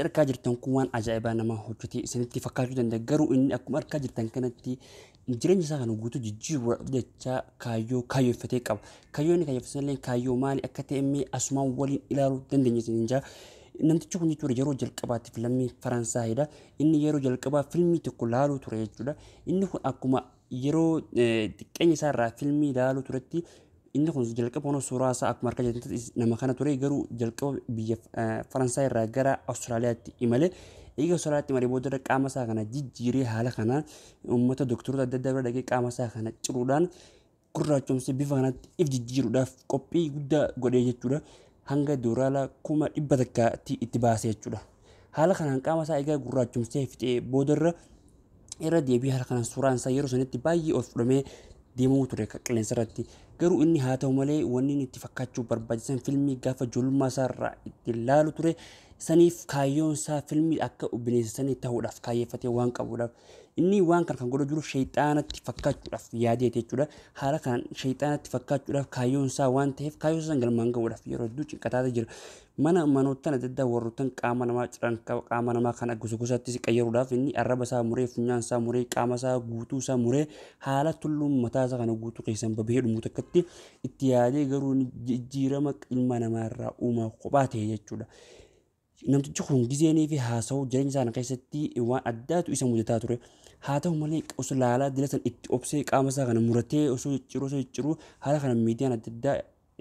Argaa jirtan kun waan ajaa'ibaa nama hojjetee isinitti fakkaachuu danda'a. Garuu inni akkuma argaa jirtan kanatti jireenya isaa kana guutuu jijjiiruudhaaf jecha kaayyoo kaayyoeffatee qaba. Kaayyoo inni kaayyoeffate illee kaayyoo maali akka ta'e mee asumaan waliin ilaaluu dandeenya isiniin jaa. Namtichi kun jechuudha yeroo jalqabaatiif lammii Faransaayidha. Inni yeroo jalqabaa filmii tokko laaluu ture jechuudha. Inni kun akkuma yeroo xiqqeenya isaarraa filmii laaluu turetti, inni kun jalqaba kun suuraa isaa akkuma argaa jirtanitti nama kana ture. Garuu jalqaba biyya Faransaay irraa gara Awustiraaliyaatti imale. Eega Awustiraaliyaatti imalee booda qaama isaa kana jijjiiree, haala kanaan uummata doktoroota adda addaa bira dhaqee qaama isaa kana ciruudhaan gurraachomsee bifa kanatti if jijjiiruudhaaf qophii guddaa godhee jechuudha. Hanga doolaara 100,000tti itti baasee jechuudha. Haala kanaan qaama isaa egaa gurraachomsee fixee boodarra irra deebi'ee haala kanaan suuraan isaa yeroo sanitti baay'ee ol fudhamee deemuu ture qilleensa irratti. Garuu inni haa ta'u malee wanni inni itti fakkaachuu barbaachisan filmii gaafa ijoollummaa isaa irraa itti ilaalu ture saniif, kaayyoon isaa filmii akka bineensa sanii ta'uudhaaf kaayyeeffatee waan qabuudhaaf, inni waan kana kan godhu jiru sheexaanatti fakkaachuudhaaf yaadeeti jechuudha. Haala kanaan sheexaanatti fakkaachuudhaaf kaayyoon isaa waan ta'eef, kaayyoo isaa galmaan gahuudhaaf yeroo hedduu cinqataa jira. Mana manoottan adda addaa warroottan qaama namaa ciran, qaama namaa kana gosa gosatti qayyaruudhaaf, inni arraba isaa muree, funyaan isaa muree, qaama isaa guutuu isaa muree, haala tulluun mataa isaa kana guutuu keessan babahee dhumu takkatti itti yaadee, garuu jijjiirama ilma namaa irraa uumaa kophaa ta'e jechuudha. Namtichi kun gizeenii fi haasa'uu jireenya isaa keessatti waan addaatu isa mudataa ture. Haa ta'u malee osoo laalaa dila san itti obsee qaama isaa kana muratee osoo cicciruu osoo cicciruu, haala kana miidiyaan adda addaa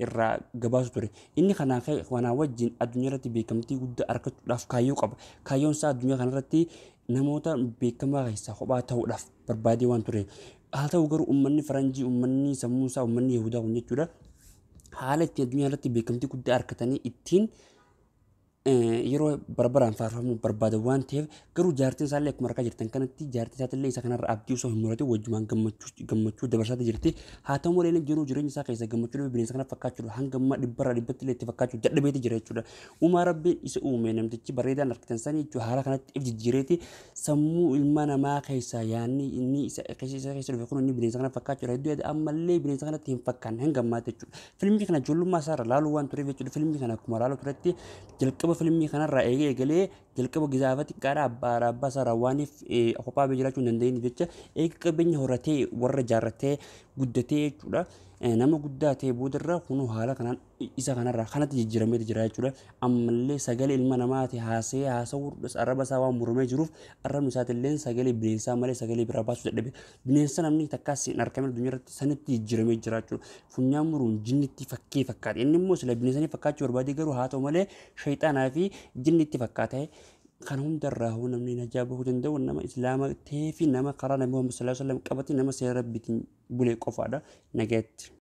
irraa gabaasu ture. Inni kanaa kanaa wajjin addunyaa irratti beekamtii guddaa argachuudhaaf kaayyoo qaba. Kaayyoon isaa addunyaa kanarratti namoota beekamaa keessaa kophaa ta'uudhaaf barbaadee waan ture. Haa ta'u garuu uummanni faranjii, uummanni sammuu isaa, uummanni Yahudaa kun jechuudha, haala itti addunyaa irratti beekamtii guddaa argatanii ittiin yeroo barbaraan faarfamuu barbaadan waan ta'eef, garuu jaartiin isaallee akkuma argaa jirtan kanatti jaartiin isaatillee isa kanarra abdii osoo hin muratin wajjumaan gammachuu dabarsaa jirti. Haa ta'u malee jiruu jireenya isaa keessa gammachuu dhabe, bineensa kana fakkaachuudha hanga ammaa dhibbarraa dhibbatti illee itti fakkaachuu dadhabeeti jira jechuudha. Uumaa Rabbiin isa uume namtichi bareedaan argitan sanii jechuudha, haala kanatti if jijjiireeti sammuu ilma namaa keessaa yaanni inni isa keessa dhufe kun inni bineensa kana fakkaachuudha hedduu yaada, ammallee bineensa kanatti hin fakkaanne hanga ammaatti jechuudha. Filmii kana ijoollummaa isaarra laaluu waan tureef jechuudha. Filmii kana akkuma laaluu turetti jalqaba filmii kanarraa eegee eegalee jalqaba gizaafa xiqqaadha abbaa isaarraa waaniif kophaa bee jiraachuu hin dandeenyeef jecha, eega qabeenya horatee warra jaarratee guddatee jechuudha. Nama guddaa ta'e boodarra kunuu haala kanaan isa kanarraa kanatti jijjiiramee jira jechuudha. Ammallee sagalee ilma namaati haasa'ee haasa'uu arraba isaa waan muramee jiruuf, arrabni isaatillee sagalee bineensaa malee sagalee biraa baasuu dadhabe. Bineensa namni takkaas hin argamin addunyaa irratti sanitti jijjiiramee jira jechuudha. Funyaan muruun jinnitti fakkii fakkaate. Inni immoo sila bineensanii fakkaachuu barbaade, garuu haa ta'u malee shayxaanaa fi jinnitti fakkaate. Kan hundarraa hoo namni najaa bahuu danda'u nama Islaama ta'ee fi nama karaa Nabi Muhammad sallallahu alaihi wasallam qabate, nama seera Rabbiitiin bulee qofaadha. Nagaatti.